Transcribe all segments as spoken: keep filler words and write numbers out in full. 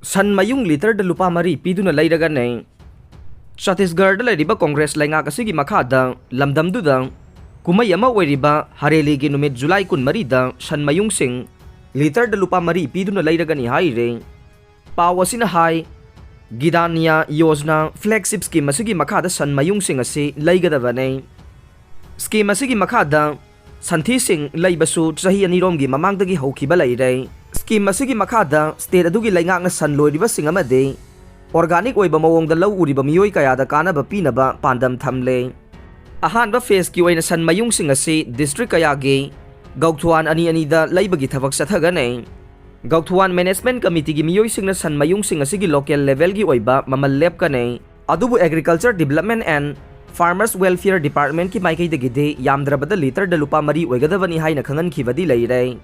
ꯁꯟ ꯃꯌꯨꯡ ꯂꯤꯇꯔꯗ ꯂꯨꯄꯥ ꯃꯔꯤ ꯄꯤꯗꯨꯅ ꯂꯩꯔꯒꯅꯤ꯫ ꯆꯇꯤꯁꯒꯔꯗ ꯂꯩꯔꯤꯕ ꯀꯣꯡꯒ꯭ꯔꯦꯁ ꯂꯩꯉꯥꯛ ꯑꯁꯤꯒꯤ ꯃꯈꯥꯗ ꯂꯝꯗꯝꯗꯨꯗ ꯀꯨꯝꯍꯩ ꯑꯃ ꯑꯣꯏꯔꯤꯕ ꯍꯔꯦꯂꯤꯒꯤ ꯅꯨꯃꯤꯠ ꯖꯨꯂꯥꯏ ꯀꯨꯟꯃꯔꯤꯗ ꯁꯟ ꯃꯌꯨꯡꯁꯤꯡ ꯂꯤꯇꯔꯗ ꯂꯨꯄꯥ ꯃꯔꯤ ꯄꯤꯗꯨꯅ ꯂꯩꯔꯒꯅꯤ ꯍꯥꯏꯔꯤ꯫ ꯄꯥꯎ ꯑꯁꯤꯅ ꯍꯥꯏ, ꯒꯤꯗꯥꯅꯤꯌꯥ ꯌꯣꯖꯅꯥ ꯐ꯭ꯂꯦꯒꯁꯤꯞ ꯁ꯭ꯀꯤꯝ ꯑꯁꯤꯒꯤ ꯃꯈꯥꯗ ꯁꯟ ꯃꯌꯨꯡꯁꯤꯡ ꯑꯁꯤ ꯂꯩꯒꯗꯕꯅꯤ꯫ ꯁ꯭ꯀꯤꯝ ꯑꯁꯤꯒꯤ ꯃꯈꯥꯗ ꯁꯟꯊꯤꯁꯤꯡ ꯂꯩꯕꯁꯨ ꯆꯍꯤ ꯑꯅꯤꯔꯣꯝꯒꯤ ꯃꯃꯥꯡꯗꯒꯤ ꯍꯧꯈꯤꯕ ꯂꯩꯔꯦ꯫ ꯁ꯭ꯀꯤꯝ ꯑꯁꯤꯒꯤ ꯃꯈꯥꯗ ꯁ꯭ꯇꯦꯠ ꯑꯗꯨꯒꯤ ꯂꯩꯉꯥꯛꯅ ꯁꯟ ꯂꯣꯏꯔꯤꯕꯁꯤꯡ ꯑꯃꯗꯤ ꯑꯣꯔꯒꯥꯅꯤꯛ ꯑꯣꯏꯕ ꯃꯑꯣꯡꯗ ꯂꯧ ꯎꯔꯤꯕ ꯃꯤꯑꯣꯏ ꯀꯌꯥꯗ ꯀꯥꯟꯅꯕ ꯄꯤꯅꯕ ꯄꯥꯟꯗꯝ ꯊꯝꯂꯦ꯫ ꯑꯍꯥꯟꯕ ꯐꯦꯖꯀꯤ ꯑꯣꯏꯅ ꯁꯟ ꯃꯌꯨꯡꯁꯤꯡ ꯑꯁꯤ ꯗꯤꯁꯇ꯭ꯔꯤꯛ ꯀꯌꯥꯒꯤ ꯒꯧꯊꯨꯋꯥꯟ ꯑꯅꯤ ꯑꯅꯤꯗ ꯂꯩꯕꯒꯤ ꯊꯕꯛ ꯆꯠꯊꯒꯅꯤ꯫ ꯒꯧꯊꯨꯋꯥꯟ ꯃꯦꯅꯦꯖꯃꯦꯟꯠ ꯀꯃꯤꯇꯤꯒꯤ ꯃꯤꯑꯣꯏꯁꯤꯡꯅ ꯁꯟ ꯃꯌꯨꯡꯁꯤꯡ ꯑꯁꯤꯒꯤ ꯂꯣꯀꯦꯜ ꯂꯦꯚꯦꯜꯒꯤ ꯑꯣꯏꯕ ꯃꯃꯜ ꯂꯦꯞꯀꯅꯤ꯫ ꯑꯗꯨꯕꯨ Agriculture Development and Farmers Welfare Department ꯀꯤ ꯃꯥꯏꯀꯩꯗꯒꯤꯗꯤ ꯌꯥꯝꯗ꯭ꯔꯕꯗ ꯂꯤꯇꯔꯗ ꯂꯨꯄꯥ ꯃꯔꯤ ꯑꯣꯏꯒꯗꯕꯅꯤ ꯍꯥꯏꯅ ꯈꯪꯍꯟꯈꯤꯕꯗꯤ ꯂꯩꯔꯦ꯫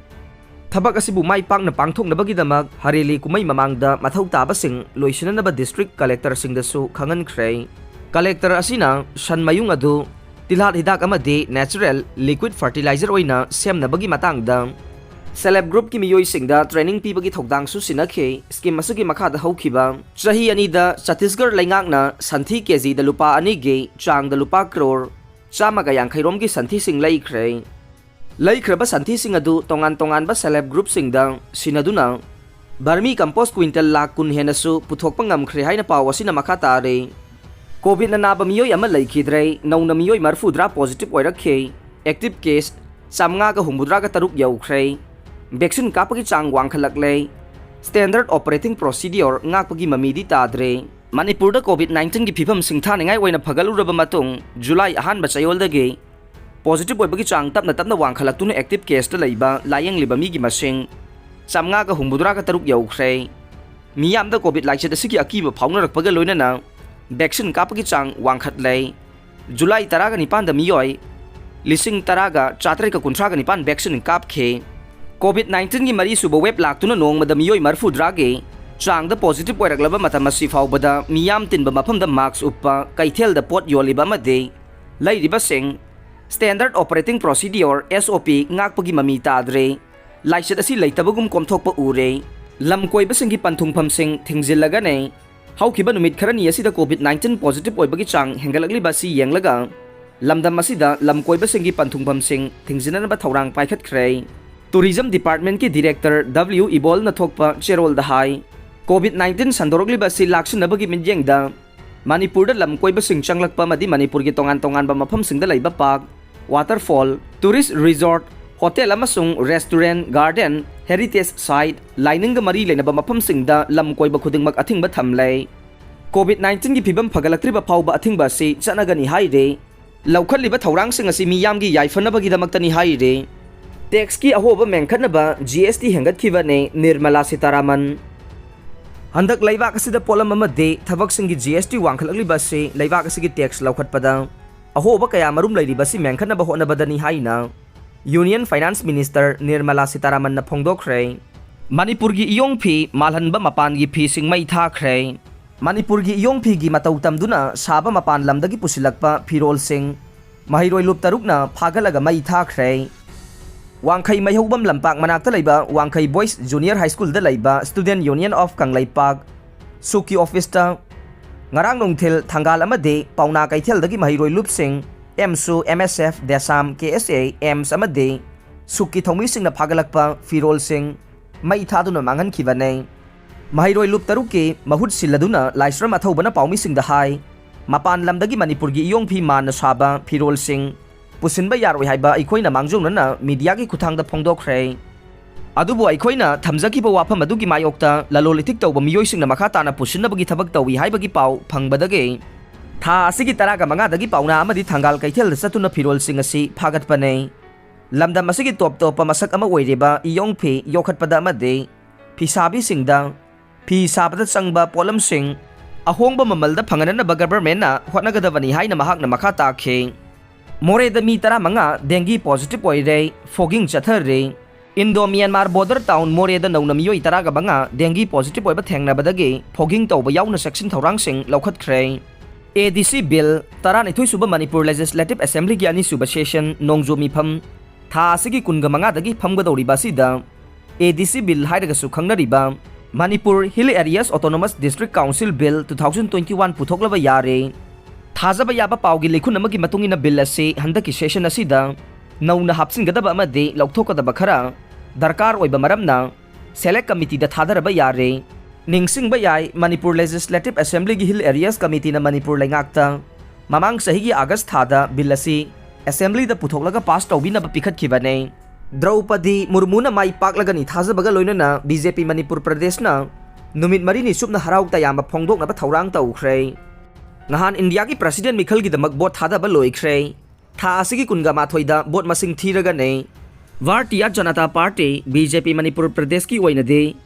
ꯊꯕꯛ ꯑꯁꯤꯕꯨ ꯃꯥꯏ ꯄꯥꯛꯅ ꯄꯥꯡꯊꯣꯛꯅꯕꯒꯤꯗꯃꯛ ꯍꯔꯦꯂꯤ ꯀꯨꯝꯍꯩ ꯃꯃꯥꯡꯗ ꯃꯊꯧ ꯇꯥꯕꯁꯤꯡ ꯂꯣꯏꯁꯤꯟꯅꯅꯕ ꯗꯤꯁꯇ꯭ꯔꯤꯛ ꯀꯂꯦꯛꯇꯔꯁꯤꯡꯗꯁꯨ ꯈꯪꯍꯟꯈ꯭ꯔꯦ꯫ ꯀꯂꯦꯛꯇꯔ ꯑꯁꯤꯅ ꯁꯟ ꯃꯌꯨꯡ ꯑꯗꯨ ꯇꯤꯜꯍꯥꯠ ꯍꯤꯗꯥꯛ ꯑꯃꯗꯤ natural liquid fertilizer ꯑꯣꯏꯅ ꯁꯦꯝꯅꯕꯒꯤ ꯃꯇꯥꯡꯗ ꯁꯦꯜꯐ ꯍꯦꯜꯞ ꯒ꯭ꯔꯨꯞꯀꯤ ꯃꯤꯑꯣꯏꯁꯤꯡꯗ ꯇ꯭ꯔꯦꯅꯤꯡ ꯄꯤꯕꯒꯤ ꯊꯧꯗꯥꯡꯁꯨ ꯁꯤꯟꯅꯈꯤ꯫ ꯁ꯭ꯀꯤꯝ ꯑꯁꯤꯒꯤ ꯃꯈꯥꯗ ꯍꯧꯈꯤꯕ ꯆꯍꯤ ꯑꯅꯤꯗ ꯆꯇꯤꯁꯒꯔ ꯂꯩꯉꯥꯛꯅ ꯁꯟꯊꯤ ꯀꯦꯖꯤꯗ ꯂꯨꯄꯥ ꯑꯅꯤꯒꯤ ꯆꯥꯡꯗ ꯂꯨꯄꯥ ꯀ꯭ꯔꯣꯔ ꯆꯥꯝꯃꯒ ꯌꯥꯡꯈꯩ ꯔꯣꯝꯒꯤ ꯁꯟꯊꯤꯁꯤꯡ ꯂꯩꯈ꯭ꯔꯦ꯫ ꯂꯩꯈ꯭ꯔꯕ ꯁꯟꯊꯤꯁꯤꯡ ꯑꯗꯨ ꯇꯣꯉꯥꯟ ꯇꯣꯉꯥꯟꯕ ꯁꯦꯜꯐ ꯍꯦꯜꯞ ꯒ꯭ꯔꯨꯞꯁꯤꯡꯗ ꯁꯤꯟꯅꯗꯨꯅ ꯕꯔꯃꯤ ꯀꯝꯄꯣꯁ ꯀ꯭ꯋꯤꯟꯇꯜ ꯂꯥꯈ ꯀꯨꯟ ꯍꯦꯟꯅꯁꯨ ꯄꯨꯊꯣꯛꯄ ꯉꯝꯈ꯭ꯔꯦ ꯍꯥꯏꯅ ꯄꯥꯎ ꯑꯁꯤꯅ ꯃꯈꯥ ꯇꯥꯔꯤ꯫ ꯀꯣꯚꯤꯗꯅ ꯅꯥꯕ ꯃꯤꯑꯣꯏ ꯑꯃ ꯂꯩꯈꯤꯗ꯭ꯔꯦ, ꯅꯧꯅ ꯃꯤꯑꯣꯏ ꯃꯔꯤꯐꯨꯇꯔꯥ ꯄꯣꯖꯤꯇꯤꯚ ꯑꯣꯏꯔꯛꯈꯤ꯫ ꯑꯦꯛꯇꯤꯚ ꯀꯦꯁ ꯆꯥꯝꯃꯉꯥꯒ ꯍꯨꯝꯐꯨꯇꯔꯥꯒ ꯇꯔꯨꯛ ꯌꯧꯈ꯭ꯔꯦ꯫ ꯚꯦꯛꯁꯤꯟ ꯀꯥꯞꯄꯒꯤ ꯆꯥꯡ ꯋꯥꯡꯈꯠꯂꯛꯂꯦ꯫ ꯁ꯭ꯇꯦꯟꯗꯔꯗ ꯑꯣꯄꯔꯦꯇꯤꯡ ꯄ꯭ꯔꯣꯁꯤꯗꯤꯌꯣꯔ ꯉꯥꯛꯄꯒꯤ ꯃꯃꯤꯗꯤ ꯇꯥꯗ꯭ꯔꯦ꯫ ꯃꯅꯤꯄꯨꯔꯗ ꯀꯣꯚꯤꯗ ꯅꯥꯏꯟꯇꯤꯟꯒꯤ ꯐꯤꯕꯝ ꯁꯤꯡꯊꯥꯅꯤꯡꯉꯥꯏ ꯑꯣꯏꯅ ꯐꯒꯠꯂꯨꯔꯕ ꯃꯇꯨꯡ, ꯖꯨꯂꯥꯏ ꯑꯍꯥꯟꯕ ꯆꯌꯣꯜꯗꯒꯤ ꯄꯣꯖꯤꯇꯤꯚ ꯑꯣꯏꯕꯒꯤ ꯆꯥꯡ ꯇꯞꯅ ꯇꯞꯅ ꯋꯥꯡꯈꯠꯂꯛꯇꯨꯅ ꯑꯦꯛꯇꯤꯚ ꯀꯦꯁꯇ ꯂꯩꯕ, ꯂꯥꯌꯦꯡꯂꯤꯕ ꯃꯤꯒꯤ ꯃꯁꯤꯡ ꯆꯥꯝꯃꯉꯥꯒ ꯍꯨꯝꯐꯨꯇꯔꯥꯒ ꯇꯔꯨꯛ ꯌꯧꯈ꯭ꯔꯦ꯫ ꯃꯤꯌꯥꯝꯗ ꯀꯣꯚꯤꯗ ꯂꯥꯏꯆꯠ ꯑꯁꯤꯒꯤ ꯑꯀꯤꯕ ꯐꯥꯎꯅꯔꯛꯄꯒ ꯂꯣꯏꯅꯅ ꯚꯦꯛꯁꯤꯟ ꯀꯥꯞꯄꯒꯤ ꯆꯥꯡ ꯋꯥꯡꯈꯠꯂꯦ꯫ ꯖꯨꯂꯥꯏ ꯇꯔꯥꯒ ꯅꯤꯄꯥꯟꯗ ꯃꯤꯑꯣꯏ ꯂꯤꯁꯤꯡ ꯇꯔꯥꯒ ꯆꯥꯇꯔꯦꯠꯀ ꯀꯨꯟꯊ꯭ꯔꯥꯒ ꯅꯤꯄꯥꯟ ꯚꯦꯛꯁꯤꯟ ꯀꯥꯞꯈꯤ꯫ ꯀꯣꯚꯤꯗ ꯅꯥꯏꯟꯇꯤꯟꯒꯤ ꯃꯔꯤꯁꯨꯕ ꯋꯦꯕ ꯂꯥꯛꯇꯨꯅ ꯅꯣꯡꯃꯗ ꯃꯤꯑꯣꯏ ꯃꯔꯤꯐꯨꯇꯔꯥꯒꯤ ꯆꯥꯡꯗ ꯄꯣꯖꯤꯇꯤꯚ ꯑꯣꯏꯔꯛꯂꯕ ꯃꯇꯝ ꯑꯁꯤ ꯐꯥꯎꯕꯗ ꯃꯤꯌꯥꯝ ꯇꯤꯟꯕ ꯃꯐꯝꯗ ꯃꯥꯛꯁ ꯎꯞꯄ, ꯀꯩꯊꯦꯜꯗ ꯄꯣꯠ ꯌꯣꯜꯂꯤꯕ ꯑꯃꯗꯤ ꯂꯩꯔꯤꯕꯁꯤꯡ ꯁ꯭ꯇꯦꯟꯗꯔꯗ ꯑꯣꯄꯔꯦꯇꯤꯡ ꯄ꯭ꯔꯣꯁꯤꯗꯤꯌꯣꯔ, ꯑꯦꯁ ꯑꯣ ꯄꯤ, ꯉꯥꯛꯄꯒꯤ ꯃꯃꯤ ꯇꯥꯗ꯭ꯔꯦ꯫ ꯂꯥꯏꯆꯠ ꯑꯁꯤ ꯂꯩꯇꯕꯒꯨꯝ ꯀꯣꯝꯊꯣꯛꯄ ꯎꯔꯦ꯫ ꯂꯝ ꯀꯣꯏꯕꯁꯤꯡꯒꯤ ꯄꯟꯊꯨꯡꯐꯝꯁꯤꯡ ꯊꯤꯡꯖꯤꯜꯂꯒꯅꯤ꯫ ꯍꯧꯈꯤꯕ ꯅꯨꯃꯤꯠ ꯈꯔꯅꯤ ꯑꯁꯤꯗ COVID nineteen positive ꯑꯣꯏꯕꯒꯤ ꯆꯥꯡ ꯍꯦꯟꯒꯠꯂꯛꯂꯤꯕ ꯑꯁꯤ ꯌꯦꯡꯂꯒ ꯂꯝꯗꯝ ꯑꯁꯤꯗ ꯂꯝ ꯀꯣꯏꯕꯁꯤꯡꯒꯤ ꯄꯟꯊꯨꯡꯐꯝꯁꯤꯡ ꯊꯤꯡꯖꯤꯟꯅꯅꯕ ꯊꯧꯔꯥꯡ ꯄꯥꯏꯈꯠꯈ꯭ꯔꯦ꯫ Tourism Departmentꯀꯤ Director W ꯏꯕꯣꯜꯅ ꯊꯣꯛꯄ ꯆꯦꯔꯣꯜꯗ ꯍꯥꯏ, COVID nineteen ꯁꯟꯗꯣꯔꯛꯂꯤꯕ ꯑꯁꯤ ꯂꯥꯛꯁꯤꯟꯅꯕꯒꯤ ꯃꯤꯠꯌꯦꯡꯗ ꯃꯅꯤꯄꯨꯔꯗ ꯂꯝ ꯀꯣꯏꯕꯁꯤꯡ ꯆꯪꯂꯛꯄ ꯑꯃꯗꯤ ꯃꯅꯤꯄꯨꯔꯒꯤ ꯇꯣꯉꯥꯟ ꯇꯣꯉꯥꯟꯕ ꯃꯐꯝꯁꯤꯡꯗ ꯂꯩꯕ park, waterfall, tourist resort, hotel ꯑꯃꯁꯨꯡ restaurant, garden, heritage site, ꯂꯥꯏꯅꯤꯡꯒ ꯃꯔꯤ ꯂꯩꯅꯕ ꯃꯐꯝꯁꯤꯡꯗ ꯂꯝ ꯀꯣꯏꯕ ꯈꯨꯗꯤꯡꯃꯛ ꯑꯊꯤꯡꯕ ꯊꯝꯂꯦ꯫ COVID nineteenꯒꯤ ꯐꯤꯕꯝ ꯐꯒꯠꯂꯛꯇ꯭ꯔꯤꯕ ꯐꯥꯎꯕ ꯑꯊꯤꯡꯕ ꯑꯁꯤ ꯆꯠꯅꯒꯅꯤ ꯍꯥꯏꯔꯤ꯫ ꯂꯧꯈꯠꯂꯤꯕ ꯊꯧꯔꯥꯡꯁꯤꯡ ꯑꯁꯤ ꯃꯤꯌꯥꯝꯒꯤ ꯌꯥꯏꯐꯅꯕꯒꯤꯗꯃꯛꯇꯅꯤ ꯍꯥꯏꯔꯤ꯫ Taxꯀꯤ ꯑꯍꯣꯕ ꯃꯦꯟꯈꯠꯅꯕ GST ꯍꯦꯟꯒꯠꯈꯤꯕꯅꯤ, ꯅꯤꯔꯃꯂꯥ ꯁꯤꯇꯥꯔꯥꯃꯟ꯫ ꯍꯟꯗꯛ ꯂꯩꯕꯥꯛ ꯑꯁꯤꯗ ꯄꯣꯠꯂꯝ ꯑꯃꯗꯤ ꯊꯕꯛꯁꯤꯡꯒꯤ GST ꯋꯥꯡꯈꯠꯂꯛꯂꯤꯕ ꯑꯁꯤ ꯂꯩꯕꯥꯛ ꯑꯁꯤꯒꯤ tax ꯂꯧꯈꯠꯄꯗ ꯑꯍꯣꯕ ꯀꯌꯥ ꯃꯔꯨꯝ ꯂꯩꯔꯤꯕ ꯑꯁꯤ ꯃꯦꯟꯈꯠꯅꯕ ꯍꯣꯠꯅꯕꯗꯅꯤ ꯍꯥꯏꯅ Union Finance Minister ꯅꯤꯔꯃꯂꯥ ꯁꯤꯇꯥꯔꯥꯃꯟꯅ ꯐꯣꯡꯗꯣꯛꯈ꯭ꯔꯦ꯫ ꯃꯅꯤꯄꯨꯔꯒꯤ ꯏꯌꯣꯡ ꯐꯤ ꯃꯥꯜꯍꯟꯕ ꯃꯄꯥꯟꯒꯤ ꯐꯤꯁꯤꯡ ꯃꯩ ꯊꯥꯈ꯭ꯔꯦ꯫ ꯃꯅꯤꯄꯨꯔꯒꯤ ꯏꯌꯣꯡ ꯐꯤꯒꯤ ꯃꯇꯧ ꯇꯝꯗꯨꯅ ꯁꯥꯕ ꯃꯄꯥꯟ ꯂꯝꯗꯒꯤ ꯄꯨꯁꯤꯜꯂꯛꯄ ꯐꯤꯔꯣꯜꯁꯤꯡ ꯃꯍꯩꯔꯣꯏ ꯂꯨꯞ ꯇꯔꯨꯛꯅ ꯐꯥꯒꯠꯂꯒ ꯃꯩ ꯊꯥꯈ꯭ꯔꯦ꯫ ꯋꯥꯡꯈꯩ ꯃꯩꯍꯧꯕꯝ ꯂꯝꯄꯥꯛ ꯃꯅꯥꯛꯇ ꯂꯩꯕ ꯋꯥꯡꯈꯩ Boys Junior High Schoolꯗ ꯂꯩꯕ Student Union of ꯀꯪꯂꯩꯄꯥꯛ, ꯁꯨꯛꯀꯤ officeꯇ ꯉꯔꯥꯡ ꯅꯨꯡꯊꯤꯜ ꯊꯪꯒꯥꯜ ꯑꯃꯗꯤ ꯄꯥꯎꯅꯥ ꯀꯩꯊꯦꯜꯗꯒꯤ ꯃꯍꯩꯔꯣꯏ ꯂꯨꯞꯁꯤꯡ, ꯑꯦꯝꯁꯨ, MSF, ꯗꯦꯁꯥꯝ, KSA, ꯑꯦꯝꯁ ꯑꯃꯗꯤ ꯁꯨꯛꯀꯤ ꯊꯧꯃꯤꯁꯤꯡꯅ ꯐꯥꯒꯠꯂꯛꯄ ꯐꯤꯔꯣꯜꯁꯤꯡ ꯃꯩ ꯊꯥꯗꯨꯅ ꯃꯥꯡꯍꯟꯈꯤꯕꯅꯤ꯫ ꯃꯍꯩꯔꯣꯏ ꯂꯨꯞ ꯇꯔꯨꯛꯀꯤ ꯃꯍꯨꯠ ꯁꯤꯜꯂꯗꯨꯅ ꯂꯥꯏꯁ꯭ꯔꯝ ꯑꯊꯧꯕꯅ ꯄꯥꯎꯃꯤꯁꯤꯡꯗ ꯍꯥꯏ, ꯃꯄꯥꯟ ꯂꯝꯗꯒꯤ ꯃꯅꯤꯄꯨꯔꯒꯤ ꯏꯌꯣꯡ ꯐꯤ ꯃꯥꯟꯅ ꯁꯥꯕ ꯐꯤꯔꯣꯜꯁꯤꯡ ꯄꯨꯁꯤꯟꯕ ꯌꯥꯔꯣꯏ ꯍꯥꯏꯕ ꯑꯩꯈꯣꯏꯅ ꯃꯥꯡꯖꯧꯅꯅ mediaꯒꯤ ꯈꯨꯠꯊꯥꯡꯗ ꯐꯣꯡꯗꯣꯛꯈ꯭ꯔꯦ꯫ ꯑꯗꯨꯕꯨ ꯑꯩꯈꯣꯏꯅ ꯊꯝꯖꯈꯤꯕ ꯋꯥꯐꯝ ꯑꯗꯨꯒꯤ ꯃꯥꯌꯣꯛꯇ ꯂꯂꯣꯟ ꯏꯇꯤꯛ ꯇꯧꯕ ꯃꯤꯑꯣꯏꯁꯤꯡꯅ ꯃꯈꯥ ꯇꯥꯅ ꯄꯨꯁꯤꯟꯅꯕꯒꯤ ꯊꯕꯛ ꯇꯧꯏ ꯍꯥꯏꯕꯒꯤ ꯄꯥꯎ ꯐꯪꯕꯗꯒꯤ ꯊꯥ ꯑꯁꯤꯒꯤ ꯇꯔꯥꯒ ꯃꯉꯥꯗꯒꯤ ꯄꯥꯎꯅꯥ ꯑꯃꯗꯤ ꯊꯪꯒꯥꯜ ꯀꯩꯊꯦꯜꯗ ꯆꯠꯇꯨꯅ ꯐꯤꯔꯣꯜꯁꯤꯡ ꯑꯁꯤ ꯐꯥꯒꯠꯄꯅꯤ꯫ ꯂꯝꯗꯝ ꯑꯁꯤꯒꯤ ꯇꯣꯞ ꯇꯣꯞꯄ ꯃꯁꯛ ꯑꯃ ꯑꯣꯏꯔꯤꯕ ꯏꯌꯣꯡ ꯐꯤ ꯌꯣꯛꯈꯠꯄꯗ ꯑꯃꯗꯤ ꯐꯤꯁꯥꯕꯤꯁꯤꯡꯗ ꯐꯤ ꯁꯥꯕꯗ ꯆꯪꯕ ꯄꯣꯠꯂꯝꯁꯤꯡ ꯑꯍꯣꯡꯕ ꯃꯃꯜꯗ ꯐꯪꯍꯟꯅꯕ governmentꯅ ꯍꯣꯠꯅꯒꯗꯕꯅꯤ ꯍꯥꯏꯅ ꯃꯍꯥꯛꯅ ꯃꯈꯥ ꯇꯥꯈꯤ꯫ ꯃꯣꯔꯦꯗ ꯃꯤ ꯇꯔꯥꯃꯉꯥ dengue positive ꯑꯣꯏꯔꯦ, fogging ꯆꯠꯊꯔꯤ꯫ Indo Myanmar border town ꯃꯣꯔꯦꯗ ꯅꯧꯅ ꯃꯤꯑꯣꯏ ꯇꯔꯥꯒ ꯃꯉꯥ dengue positive ꯑꯣꯏꯕ ꯊꯦꯡꯅꯕꯗꯒꯤ fogging ꯇꯧꯕ ꯌꯥꯎꯅ ꯆꯦꯛꯁꯤꯟ ꯊꯧꯔꯥꯡꯁꯤꯡ ꯂꯧꯈꯠꯈ꯭ꯔꯦ꯫ ADC Bill, ꯇꯔꯥꯅꯤꯊꯣꯏ ꯁꯨꯕ ꯃꯅꯤꯄꯨꯔ Legislative Assemblyꯒꯤ ꯑꯅꯤꯁꯨꯕ session ꯅꯣꯡꯖꯨ ꯃꯤꯐꯝ ꯊꯥ ꯑꯁꯤꯒꯤ ꯀꯨꯟꯒ ꯃꯉꯥꯗꯒꯤ ꯐꯝꯒꯗꯧꯔꯤꯕ ꯑꯁꯤꯗ ADC Bill ꯍꯥꯏꯔꯒꯁꯨ ꯈꯪꯅꯔꯤꯕ Manipur Hill Areas Autonomous District Council Bill two thousand twenty one ꯄꯨꯊꯣꯛꯂꯕ ꯌꯥꯔꯦ꯫ ꯊꯥꯖꯕ ꯌꯥꯕ ꯄꯥꯎꯒꯤ ꯂꯤꯈꯨꯟ ꯑꯃꯒꯤ ꯃꯇꯨꯡ ꯏꯟꯅ Bill ꯑꯁꯤ ꯍꯟꯗꯛꯀꯤ session ꯑꯁꯤꯗ ꯅꯧꯅ ꯍꯥꯞꯆꯤꯟꯒꯗꯕ ꯑꯃꯗꯤ ꯂꯧꯊꯣꯛꯀꯗꯕ ꯈꯔ ꯗꯔꯀꯥꯔ ꯑꯣꯏꯕ ꯃꯔꯝꯅ Select Committeeꯗ ꯊꯥꯗꯔꯕ ꯌꯥꯔꯦ꯫ ꯅꯤꯡꯁꯤꯡꯕ ꯌꯥꯏ, Manipur Legislative Assemblyꯒꯤ Hill Areas Committeeꯅ Manipur ꯂꯩꯉꯥꯛꯇ ꯃꯃꯥꯡ ꯆꯍꯤꯒꯤ August ꯊꯥꯗ Bill ꯑꯁꯤ Assemblyꯗ ꯄꯨꯊꯣꯛꯂꯒ pass ꯇꯧꯕꯤꯅꯕ ꯄꯤꯈꯠꯈꯤꯕꯅꯦ꯫ ꯗ꯭ꯔꯧꯄꯗꯤ ꯃꯨꯔꯃꯨꯅ ꯃꯥꯏ ꯄꯥꯛꯂꯒꯅꯤ ꯊꯥꯖꯕꯒ ꯂꯣꯏꯅꯅ BJP ꯃꯅꯤꯄꯨꯔ ꯄ꯭ꯔꯗꯦꯁꯅ ꯅꯨꯃꯤꯠ ꯃꯔꯤꯅꯤ ꯆꯨꯞꯅ ꯍꯔꯥꯎ ꯇꯌꯥꯝꯕ ꯐꯣꯡꯗꯣꯛꯅꯕ ꯊꯧꯔꯥꯡ ꯇꯧꯈ꯭ꯔꯦ꯫ ꯅꯍꯥꯟ ꯏꯟꯗꯤꯌꯥꯒꯤ President ꯃꯤꯈꯜꯒꯤꯗꯃꯛ vote ꯊꯥꯗꯕ ꯂꯣꯏꯈ꯭ꯔꯦ꯫ ꯊꯥ ꯑꯁꯤꯒꯤ ꯀꯨꯟꯒ ꯃꯥꯊꯣꯏꯗ vote ꯃꯁꯤꯡ ꯊꯤꯔꯒꯅꯤ꯫ Bharatiya Janata Party, BJP Manipur ꯄ꯭ꯔꯗꯦꯁꯀꯤ ꯑꯣꯏꯅꯗꯤ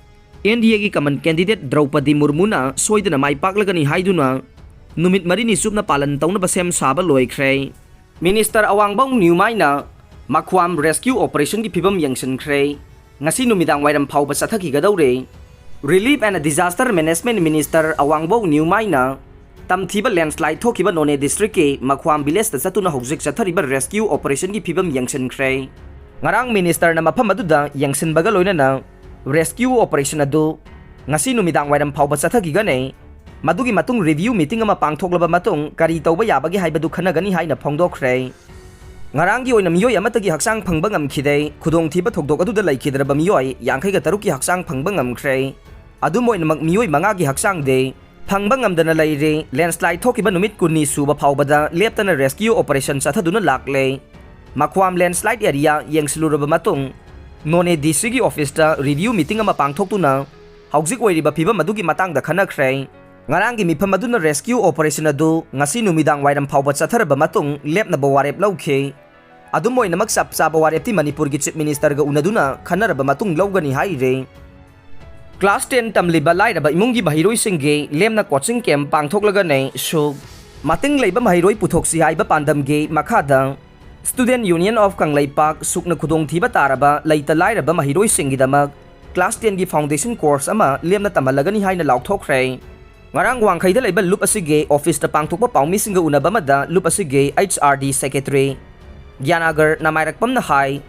NDAꯒꯤ common candidate ꯗ꯭ꯔꯧꯄꯗꯤ ꯃꯨꯔꯃꯨꯅ ꯁꯣꯏꯗꯅ ꯃꯥꯏ ꯄꯥꯛꯂꯒꯅꯤ ꯍꯥꯏꯗꯨꯅ ꯅꯨꯃꯤꯠ ꯃꯔꯤꯅꯤ ꯆꯨꯞꯅ ꯄꯥꯂꯟ ꯇꯧꯅꯕ ꯁꯦꯝ ꯁꯥꯕ ꯂꯣꯏꯈ꯭ꯔꯦ꯫ Minister ꯑꯋꯥꯡꯕꯧ ꯅ꯭ꯌꯨꯃꯥꯏꯅ ꯃꯈ꯭ꯋꯥꯝ rescue operationꯒꯤ ꯐꯤꯕꯝ ꯌꯦꯡꯁꯤꯟꯈ꯭ꯔꯦ꯫ ꯉꯁꯤ ꯅꯨꯃꯤꯗꯥꯡ ꯋꯥꯏꯔꯝ ꯐꯥꯎꯕ ꯆꯠꯊꯈꯤꯒꯗꯧꯔꯦ꯫ Relief and Disaster Management Minister ꯑꯋꯥꯡꯕꯧ ꯅ꯭ꯌꯨꯃꯥꯏꯅ ꯇꯝꯊꯤꯕ landslide ꯊꯣꯛꯈꯤꯕ ꯅꯣꯅꯦ districtꯀꯤ ꯃꯈ꯭ꯋꯥꯝ villageꯇ ꯆꯠꯇꯨꯅ ꯍꯧꯖꯤꯛ ꯆꯠꯊꯔꯤꯕ rescue operationꯒꯤ ꯐꯤꯕꯝ ꯌꯦꯡꯁꯤꯟꯈ꯭ꯔꯦ꯫ ꯉꯔꯥꯡ ministerꯅ ꯃꯐꯝ ꯑꯗꯨꯗ ꯌꯦꯡꯁꯤꯟꯕꯒ ꯂꯣꯏꯅꯅ rescue operation ꯑꯗꯨ ꯉꯁꯤ ꯅꯨꯃꯤꯗꯥꯡ ꯋꯥꯏꯔꯝ ꯐꯥꯎꯕ ꯆꯠꯊꯈꯤꯒꯅꯤ꯫ ꯃꯗꯨꯒꯤ ꯃꯇꯨꯡ review meeting ꯑꯃ ꯄꯥꯡꯊꯣꯛꯂꯕ ꯃꯇꯨꯡ ꯀꯔꯤ ꯇꯧꯕ ꯌꯥꯕꯒꯦ ꯍꯥꯏꯕꯗꯨ ꯈꯟꯅꯒꯅꯤ ꯍꯥꯏꯅ ꯐꯣꯡꯗꯣꯛꯈ꯭ꯔꯦ꯫ ꯉꯔꯥꯡꯒꯤ ꯑꯣꯏꯅ ꯃꯤꯑꯣꯏ ꯑꯃꯠꯇꯒꯤ ꯍꯛꯆꯥꯡ ꯐꯪꯕ ꯉꯝꯈꯤꯗꯦ꯫ ꯈꯨꯗꯣꯡꯊꯤꯕ ꯊꯧꯗꯣꯛ ꯑꯗꯨꯗ ꯂꯩꯈꯤꯗ꯭ꯔꯕ ꯃꯤꯑꯣꯏ ꯌꯥꯡꯈꯩꯒ ꯇꯔꯨꯛꯀꯤ ꯍꯛꯆꯥꯡ ꯐꯪꯕ ꯉꯝꯈ꯭ꯔꯦ꯫ ꯑꯗꯨꯝ ꯑꯣꯏꯅꯃꯛ ꯃꯤꯑꯣꯏ ꯃꯉꯥꯒꯤ ꯍꯛꯆꯥꯡꯗꯤ ꯐꯪꯕ ꯉꯝꯗꯅ ꯂꯩꯔꯤ꯫ Landslide ꯊꯣꯛꯈꯤꯕ ꯅꯨꯃꯤꯠ ꯀꯨꯟꯅꯤ ꯁꯨꯕ ꯐꯥꯎꯕꯗ ꯂꯦꯞꯇꯅ rescue operation ꯆꯠꯊꯗꯨꯅ ꯂꯥꯛꯂꯦ꯫ ꯃꯈ꯭ꯋꯥꯝ landslide area ꯌꯦꯡꯁꯤꯜꯂꯨꯔꯕ ꯃꯇꯨꯡ ꯅꯣꯅꯦ DCꯒꯤ officeꯇ review meeting ꯑꯃ ꯄꯥꯡꯊꯣꯛꯇꯨꯅ ꯍꯧꯖꯤꯛ ꯑꯣꯏꯔꯤꯕ ꯐꯤꯕꯝ ꯑꯗꯨꯒꯤ ꯃꯇꯥꯡꯗ ꯈꯟꯅꯈ꯭ꯔꯦ꯫ ꯉꯔꯥꯡꯒꯤ ꯃꯤꯐꯝ ꯑꯗꯨꯅ rescue operation ꯑꯗꯨ ꯉꯁꯤ ꯅꯨꯃꯤꯗꯥꯡ ꯋꯥꯏꯔꯝ ꯐꯥꯎꯕ ꯆꯠꯊꯔꯕ ꯃꯇꯨꯡ ꯂꯦꯞꯅꯕ ꯋꯥꯔꯦꯞ ꯂꯧꯈꯤ꯫ ꯑꯗꯨꯝ ꯑꯣꯏꯅꯃꯛ ꯆꯞ ꯆꯥꯕ ꯋꯥꯔꯦꯞꯇꯤ ꯃꯅꯤꯄꯨꯔꯒꯤ Chief Ministerꯒ ꯎꯅꯗꯨꯅ ꯈꯟꯅꯔꯕ ꯃꯇꯨꯡ ꯂꯧꯒꯅꯤ ꯍꯥꯏꯔꯤ꯫ Class ten ꯇꯝꯂꯤꯕ ꯂꯥꯏꯔꯕ ꯏꯃꯨꯡꯒꯤ ꯃꯍꯩꯔꯣꯏꯁꯤꯡꯒꯤ ꯂꯦꯝꯅ coaching camp ꯄꯥꯡꯊꯣꯛꯂꯒꯅꯤ꯫ ꯁꯨꯛ ꯃꯇꯤꯡ ꯂꯩꯕ ꯃꯍꯩꯔꯣꯏ ꯄꯨꯊꯣꯛꯁꯤ ꯍꯥꯏꯕ ꯄꯥꯟꯗꯝꯒꯤ ꯃꯈꯥꯗ Student Union of ꯀꯪꯂꯩꯄꯥꯛ ꯁꯨꯛꯅ ꯈꯨꯗꯣꯡꯊꯤꯕ ꯇꯥꯔꯕ ꯂꯩꯇ ꯂꯥꯏꯔꯕ ꯃꯍꯩꯔꯣꯏꯁꯤꯡꯒꯤꯗꯃꯛ class tenꯒꯤ foundation course ꯑꯃ ꯂꯦꯝꯅ ꯇꯝꯍꯜꯂꯒꯅꯤ ꯍꯥꯏꯅ ꯂꯥꯎꯊꯣꯛꯈ꯭ꯔꯦ꯫ ꯉꯔꯥꯡ ꯋꯥꯡꯈꯩꯗ ꯂꯩꯕ ꯂꯨꯞ ꯑꯁꯤꯒꯤ officeꯇ ꯄꯥꯡꯊꯣꯛꯄ ꯄꯥꯎꯃꯤꯁꯤꯡꯒ ꯎꯅꯕ ꯑꯃꯗ ꯂꯨꯞ ꯑꯁꯤꯒꯤ HRD secretary ꯒ꯭ꯌꯥꯅꯥꯒꯔ ꯅꯃꯥꯏꯔꯛꯄꯝꯅ ꯍꯥꯏ,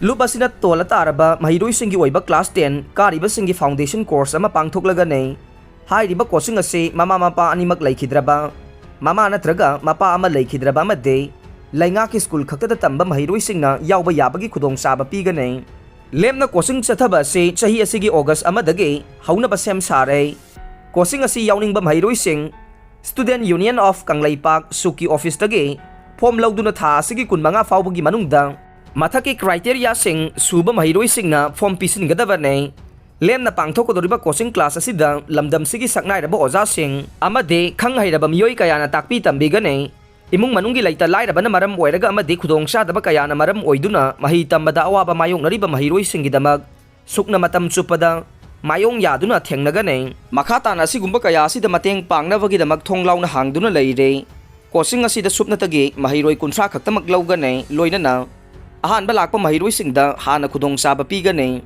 ꯂꯨꯞ ꯑꯁꯤꯅ ꯇꯣꯜꯂ ꯇꯥꯔꯕ ꯃꯍꯩꯔꯣꯏꯁꯤꯡꯒꯤ ꯑꯣꯏꯕ class ten ꯀꯥꯔꯤꯕꯁꯤꯡꯒꯤ foundation course ꯑꯃ ꯄꯥꯡꯊꯣꯛꯂꯒꯅꯤ꯫ ꯍꯥꯏꯔꯤꯕ coaching ꯑꯁꯤ ꯃꯃꯥ ꯃꯄꯥ ꯑꯅꯤꯃꯛ ꯂꯩꯈꯤꯗ꯭ꯔꯕ, ꯃꯃꯥ ꯅꯠꯇ꯭ꯔꯒ ꯃꯄꯥ ꯑꯃ ꯂꯩꯈꯤꯗ꯭ꯔꯕ ꯑꯃꯗꯤ ꯂꯩꯉꯥꯛꯀꯤ school ꯈꯛꯇꯗ ꯇꯝꯕ ꯃꯍꯩꯔꯣꯏꯁꯤꯡꯅ ꯌꯥꯎꯕ ꯌꯥꯕꯒꯤ ꯈꯨꯗꯣꯡꯆꯥꯕ ꯄꯤꯒꯅꯤ꯫ ꯂꯦꯝꯅ coaching ꯆꯠꯊꯕ ꯑꯁꯤ ꯆꯍꯤ ꯑꯁꯤꯒꯤ August ꯑꯃꯗꯒꯤ ꯍꯧꯅꯕ ꯁꯦꯝ ꯁꯥꯔꯦ꯫ Coaching ꯑꯁꯤ ꯌꯥꯎꯅꯤꯡꯕ ꯃꯍꯩꯔꯣꯏꯁꯤꯡ Student Union of Kangleipak, ꯁꯨꯛꯀꯤ officeꯇꯒꯤ form ꯂꯧꯗꯨꯅ ꯊꯥ ꯑꯁꯤꯒꯤ ꯀꯨꯟꯃꯉꯥ ꯐꯥꯎꯕꯒꯤ ꯃꯅꯨꯡꯗ ꯃꯊꯛꯀꯤ criteriaꯁꯤꯡ ꯁꯨꯕ ꯃꯍꯩꯔꯣꯏꯁꯤꯡꯅ form ꯄꯤꯁꯤꯟꯒꯗꯕꯅꯤ꯫ ꯂꯦꯝꯅ ꯄꯥꯡꯊꯣꯛꯀꯗꯧꯔꯤꯕ coaching class ꯑꯁꯤꯗ ꯂꯝꯗꯝꯁꯤꯒꯤ ꯁꯛꯅꯥꯏꯔꯕ ꯑꯣꯖꯥꯁꯤꯡ ꯑꯃꯗꯤ ꯈꯪ ꯍꯩꯔꯕ ꯃꯤꯑꯣꯏ ꯀꯌꯥꯅ ꯇꯥꯛꯄꯤ ꯇꯝꯕꯤꯒꯅꯤ꯫ ꯏꯃꯨꯡ ꯃꯅꯨꯡꯒꯤ ꯂꯩꯇ ꯂꯥꯏꯔꯕꯅ ꯃꯔꯝ ꯑꯣꯏꯔꯒ ꯑꯃꯗꯤ ꯈꯨꯗꯣꯡꯆꯥꯗꯕ ꯀꯌꯥꯅ ꯃꯔꯝ ꯑꯣꯏꯗꯨꯅ ꯃꯍꯩ ꯇꯝꯕꯗ ꯑꯋꯥꯕ ꯃꯥꯌꯣꯛꯅꯔꯤꯕ ꯃꯍꯩꯔꯣꯏꯁꯤꯡꯒꯤꯗꯃꯛ ꯁꯨꯛꯅ ꯃꯇꯝ ꯆꯨꯞꯄꯗ ꯃꯥꯌꯣꯡ ꯌꯥꯗꯨꯅ ꯊꯦꯡꯅꯒꯅꯤ꯫ ꯃꯈꯥ ꯇꯥꯅ ꯑꯁꯤꯒꯨꯝꯕ ꯀꯌꯥ ꯑꯁꯤꯗ ꯃꯇꯦꯡ ꯄꯥꯡꯅꯕꯒꯤꯗꯃꯛ ꯊꯣꯡ ꯂꯥꯎꯅ ꯍꯥꯡꯗꯨꯅ ꯂꯩꯔꯦ꯫ Coaching ꯑꯁꯤꯗ ꯁꯨꯞꯅꯇꯒꯤ ꯃꯍꯩꯔꯣꯏ ꯀꯨꯟꯊ꯭ꯔꯥ ꯈꯛꯇꯃꯛ ꯂꯧꯒꯅꯤ, ꯂꯣꯏꯅꯅ ꯑꯍꯥꯟꯕ ꯂꯥꯛꯄ ꯃꯍꯩꯔꯣꯏꯁꯤꯡꯗ ꯍꯥꯟꯅ ꯈꯨꯗꯣꯡꯆꯥꯕ ꯄꯤꯒꯅꯤ꯫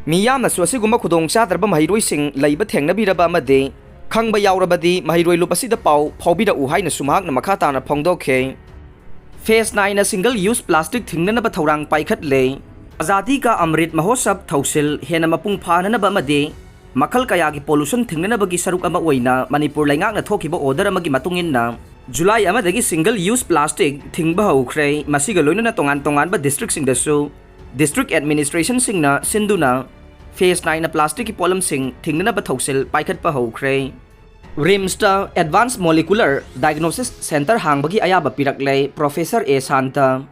ꯃꯤꯌꯥꯝꯅꯁꯨ ꯑꯁꯤꯒꯨꯝꯕ ꯈꯨꯗꯣꯡꯆꯥꯗ꯭ꯔꯕ ꯃꯍꯩꯔꯣꯏꯁꯤꯡ ꯂꯩꯕ ꯊꯦꯡꯅꯕꯤꯔꯕ ꯑꯃꯗꯤ ꯈꯪꯕ ꯌꯥꯎꯔꯕꯗꯤ ꯃꯍꯩꯔꯣꯏ ꯂꯨꯞ ꯑꯁꯤꯗ ꯄꯥꯎ ꯐꯥꯎꯕꯤꯔꯛꯎ ꯍꯥꯏꯅꯁꯨ ꯃꯍꯥꯛꯅ ꯃꯈꯥ ꯇꯥꯅ ꯐꯣꯡꯗꯣꯛꯈꯤ꯫ Phase nineꯅ single use plastic ꯊꯤꯡꯅꯅꯕ ꯊꯧꯔꯥꯡ ꯄꯥꯏꯈꯠꯂꯦ꯫ ꯑꯖꯥꯗꯤ ꯀꯥ ꯑꯃ꯭ꯔꯤꯠ ꯃꯍꯣꯠꯁꯕ ꯊꯧꯁꯤꯜ ꯍꯦꯟꯅ ꯃꯄꯨꯡ ꯐꯥꯅꯅꯕ ꯑꯃꯗꯤ ꯃꯈꯜ ꯀꯌꯥꯒꯤ pollution ꯊꯤꯡꯅꯅꯕꯒꯤ ꯁꯔꯨꯛ ꯑꯃ ꯑꯣꯏꯅ ꯃꯅꯤꯄꯨꯔ ꯂꯩꯉꯥꯛꯅ ꯊꯣꯛꯈꯤꯕ order ꯑꯃꯒꯤ ꯃꯇꯨꯡ ꯏꯟꯅ ꯖꯨꯂꯥꯏ ꯑꯃꯗꯒꯤ single use plastic ꯊꯤꯡꯕ ꯍꯧꯈ꯭ꯔꯦ꯫ ꯃꯁꯤꯒ ꯂꯣꯏꯅꯅ ꯇꯣꯉꯥꯟ ꯇꯣꯉꯥꯟꯕ districtꯁꯤꯡꯗꯁꯨ district administrationꯁꯤꯡꯅ ꯁꯤꯟꯗꯨꯅ phase nineꯅ plasticꯀꯤ ꯄꯣꯠꯂꯝꯁꯤꯡ ꯊꯤꯡꯅꯅꯕ ꯊꯧꯁꯤꯜ ꯄꯥꯏꯈꯠꯄ ꯍꯧꯈ꯭ꯔꯦ꯫ RIMSꯇ Advanced Molecular Diagnosis Center ꯍꯥꯡꯕꯒꯤ ꯑꯌꯥꯕ ꯄꯤꯔꯛꯂꯦ Professor ꯑꯦ ꯁꯥꯟꯇ꯫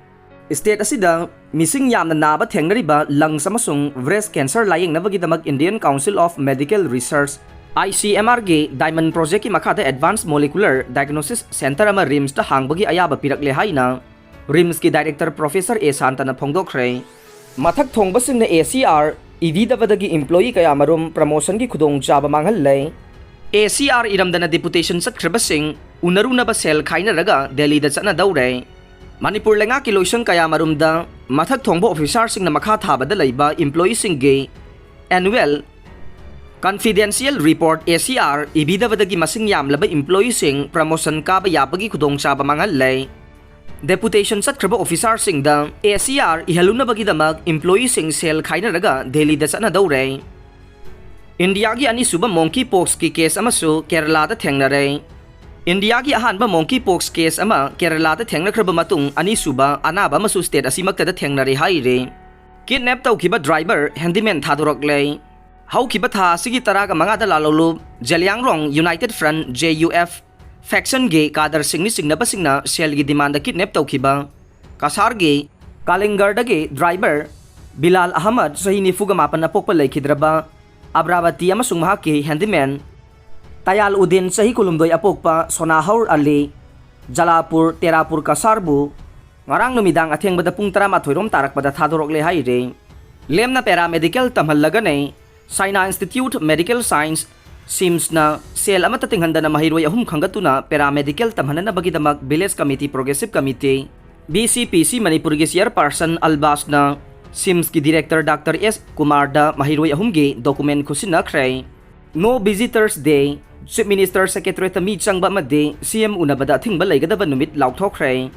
State ꯑꯁꯤꯗ ꯃꯤꯁꯤꯡ ꯌꯥꯝꯅ ꯅꯥꯕ ꯊꯦꯡꯅꯔꯤꯕ lungs ꯑꯃꯁꯨꯡ breast cancer ꯂꯥꯌꯦꯡꯅꯕꯒꯤꯗꯃꯛ Indian Council of Medical Research, ICMRꯒꯤ Diamond Projectꯀꯤ ꯃꯈꯥꯗ Advanced Molecular Diagnosis Center ꯑꯃ RIMSꯇ ꯍꯥꯡꯕꯒꯤ ꯑꯌꯥꯕ ꯄꯤꯔꯛꯂꯦ ꯍꯥꯏꯅ RIMSꯀꯤ Director Professor ꯑꯦ ꯁꯥꯟꯇꯅ ꯐꯣꯡꯗꯣꯛꯈ꯭ꯔꯦ꯫ ꯃꯊꯛ ꯊꯣꯡꯕꯁꯤꯡꯅ ACR ꯏꯕꯤꯗꯕꯗꯒꯤ employee ꯀꯌꯥꯃꯔꯨꯝ promotionꯒꯤ ꯈꯨꯗꯣꯡꯆꯥꯕ ꯃꯥꯡꯍꯜꯂꯦ꯫ ACR ꯏꯔꯝꯗꯅ deputation ꯆꯠꯈ꯭ꯔꯕꯁꯤꯡ ꯎꯅꯔꯨꯅꯕ ꯁꯦꯜ ꯈꯥꯏꯅꯔꯒ ꯗꯦꯜꯂꯤꯗ ꯆꯠꯅꯗꯧꯔꯦ꯫ ꯃꯅꯤꯄꯨꯔ ꯂꯩꯉꯥꯛꯀꯤ ꯂꯣꯏꯁꯪ ꯀꯌꯥꯃꯔꯨꯝꯗ ꯃꯊꯛ ꯊꯣꯡꯕ officerꯁꯤꯡꯅ ꯃꯈꯥ ꯊꯥꯕꯗ ꯂꯩꯕ employeeꯁꯤꯡꯒꯤ annual confidential report ACR ꯏꯕꯤꯗꯕꯗꯒꯤ ꯃꯁꯤꯡ ꯌꯥꯝꯂꯕ employeeꯁꯤꯡ promotion ꯀꯥꯕ ꯌꯥꯕꯒꯤ ꯈꯨꯗꯣꯡꯆꯥꯕ ꯃꯥꯡꯍꯜꯂꯦ꯫ Deputation ꯆꯠꯈ꯭ꯔꯕ officerꯁꯤꯡꯗ ACR ꯏꯍꯜꯂꯨꯅꯕꯒꯤꯗꯃꯛ employeeꯁꯤꯡ ꯁꯦꯜ ꯈꯥꯏꯅꯔꯒ ꯗꯦꯜꯂꯤꯗ ꯆꯠꯅꯗꯧꯔꯦ꯫ ꯏꯟꯗꯤꯌꯥꯒꯤ ꯑꯅꯤꯁꯨꯕ monkey poxꯀꯤ case ꯑꯃꯁꯨ ꯀꯦꯔꯂꯥꯗ ꯊꯦꯡꯅꯔꯦ꯫ ꯏꯟꯗꯤꯌꯥꯒꯤ ꯑꯍꯥꯟꯕ monkey pox case ꯑꯃ ꯀꯦꯔꯂꯥꯗ ꯊꯦꯡꯅꯈ꯭ꯔꯕ ꯃꯇꯨꯡ, ꯑꯅꯤꯁꯨꯕ ꯑꯅꯥꯕ ꯑꯃꯁꯨ state ꯑꯁꯤꯃꯛꯇꯗ ꯊꯦꯡꯅꯔꯦ ꯍꯥꯏꯔꯤ꯫ Kidnap ꯇꯧꯈꯤꯕ driver handyman ꯊꯥꯗꯣꯔꯛꯂꯦ꯫ ꯍꯧꯈꯤꯕ ꯊꯥ ꯑꯁꯤꯒꯤ ꯇꯔꯥꯒ ꯃꯉꯥꯗ ꯂꯥꯂꯣꯂꯨꯞ ꯖꯦꯂꯤꯌꯥꯡꯔꯣꯡ United Front, JUF, factionꯒꯤ ꯀꯥꯗꯔꯁꯤꯡꯅꯤ ꯆꯤꯡꯅꯕꯁꯤꯡꯅ ꯁꯦꯜꯒꯤ demandꯗ kidnap ꯇꯧꯈꯤꯕ ꯀꯁꯥꯔꯒꯤ ꯀꯥꯂꯤꯡꯒꯔꯗꯒꯤ driver ꯕꯤꯂꯥꯜ ꯑꯍꯃꯗ, ꯆꯍꯤ ꯅꯤꯐꯨꯒ ꯃꯥꯄꯟ ꯑꯄꯣꯛꯄ, ꯂꯩꯈꯤꯗ꯭ꯔꯕ ꯑꯕ꯭ꯔꯥꯕꯇꯤ ꯑꯃꯁꯨꯡ ꯃꯍꯥꯛꯀꯤ handyman ꯇꯌꯥꯜ ꯎꯗꯤꯟ, ꯆꯍꯤ ꯀꯨꯟꯍꯨꯝꯗꯣꯏ ꯑꯄꯣꯛꯄ, ꯁꯣꯅꯥꯍꯧꯔ ꯑꯂꯤ, ꯖꯂꯥꯄꯨꯔ, ꯇꯦꯔꯥꯄꯨꯔ ꯀꯁꯥꯔꯕꯨ ꯉꯔꯥꯡ ꯅꯨꯃꯤꯗꯥꯡ ꯑꯊꯦꯡꯕꯗ ꯄꯨꯡ ꯇꯔꯥꯃꯥꯊꯣꯏ ꯔꯣꯝ ꯇꯥꯔꯛꯄꯗ ꯊꯥꯗꯣꯔꯛꯂꯦ ꯍꯥꯏꯔꯤ꯫ ꯂꯦꯝꯅ paramedical ꯇꯝꯍꯜꯂꯒꯅꯤ꯫ China Institute Medical Science, SIMSꯅ ꯁꯦꯜ ꯑꯃꯠꯇ ꯇꯤꯡꯍꯟꯗꯅ ꯃꯍꯩꯔꯣꯏ ꯑꯍꯨꯝ ꯈꯟꯒꯠꯇꯨꯅ paramedical ꯇꯝꯍꯟꯅꯅꯕꯒꯤꯗꯃꯛ Village Committee, Progressive Committee, VCPC ꯃꯅꯤꯄꯨꯔꯒꯤ chairperson ꯑꯜꯕꯥꯁꯅ SIMSꯀꯤ director Doctor S ꯀꯨꯃꯥꯔꯗ ꯃꯍꯩꯔꯣꯏ ꯑꯍꯨꯝꯒꯤ document ꯈꯨꯠꯁꯤꯟꯅꯈ꯭ꯔꯦ꯫ No Visitors Day, Chief Minister Secretariatꯇ ꯃꯤ ꯆꯪꯕ ꯑꯃꯗꯤ CM ꯎꯅꯕꯗ ꯑꯊꯤꯡꯕ ꯂꯩꯒꯗꯕ ꯅꯨꯃꯤꯠ ꯂꯥꯎꯊꯣꯛꯈ꯭ꯔꯦ꯫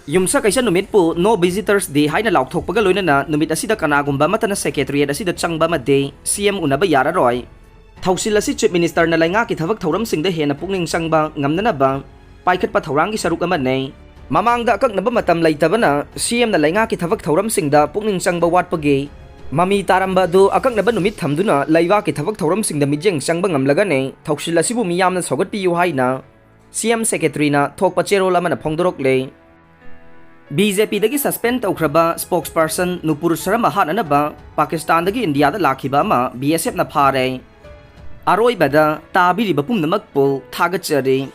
ꯌꯨꯝꯁꯀꯩꯁ ꯅꯨꯃꯤꯠꯄꯨ No Visitors Day ꯍꯥꯏꯅ ꯂꯥꯎꯊꯣꯛꯄꯒ ꯂꯣꯏꯅꯅ ꯅꯨꯃꯤꯠ ꯑꯁꯤꯗ ꯀꯅꯥꯒꯨꯝꯕ ꯑꯃꯠꯇꯅ Secretariat ꯑꯁꯤꯗ ꯆꯪꯕ ꯑꯃꯗꯤ CM ꯎꯅꯕ ꯌꯥꯔꯔꯣꯏ꯫ ꯊꯧꯁꯤꯜ ꯑꯁꯤ Chief Ministerꯅ ꯂꯩꯉꯥꯛꯀꯤ ꯊꯕꯛ ꯊꯧꯔꯝꯁꯤꯡꯗ ꯍꯦꯟꯅ ꯄꯨꯛꯅꯤꯡ ꯆꯪꯕ ꯉꯝꯅꯅꯕ ꯄꯥꯏꯈꯠꯄ ꯊꯧꯔꯥꯡꯒꯤ ꯁꯔꯨꯛ ꯑꯃꯅꯤ꯫ ꯃꯃꯥꯡꯗ ꯑꯀꯛꯅꯕ ꯃꯇꯝ ꯂꯩꯇꯕꯅ CMꯅ ꯂꯩꯉꯥꯛꯀꯤ ꯊꯕꯛ ꯊꯧꯔꯝꯁꯤꯡꯗ ꯄꯨꯛꯅꯤꯡ ꯆꯪꯕ ꯋꯥꯠꯄꯒꯤ ꯃꯃꯤ ꯇꯥꯔꯝꯕ ꯑꯗꯨ ꯑꯀꯛꯅꯕ ꯅꯨꯃꯤꯠ ꯊꯝꯗꯨꯅ ꯂꯩꯕꯥꯛꯀꯤ ꯊꯕꯛ ꯊꯧꯔꯝꯁꯤꯡꯗ ꯃꯤꯠꯌꯦꯡ ꯆꯪꯕ ꯉꯝꯂꯒꯅꯤ꯫ ꯊꯧꯁꯤꯜ ꯑꯁꯤꯕꯨ ꯃꯤꯌꯥꯝꯅ ꯁꯧꯒꯠꯄꯤꯌꯨ ꯍꯥꯏꯅ CM Secretaryꯅ ꯊꯣꯛꯄ ꯆꯦꯔꯣꯜ ꯑꯃꯅ ꯐꯣꯡꯗꯣꯔꯛꯂꯦ꯫ BJPꯗꯒꯤ suspend ꯇꯧꯈ꯭ꯔꯕ spokesperson ꯅꯨꯄꯨꯔ ꯁꯔꯃ ꯍꯥꯠꯅꯅꯕ ꯄꯥꯀꯤꯁꯇꯥꯟꯗꯒꯤ ꯏꯟꯗꯤꯌꯥꯗ ꯂꯥꯛꯈꯤꯕ ꯑꯃ BSFꯅ ꯐꯥꯔꯦ꯫ ꯑꯔꯣꯏꯕꯗ ꯇꯥꯕꯤꯔꯤꯕ ꯄꯨꯝꯅꯃꯛꯄꯨ ꯊꯥꯒꯠꯆꯔꯤ꯫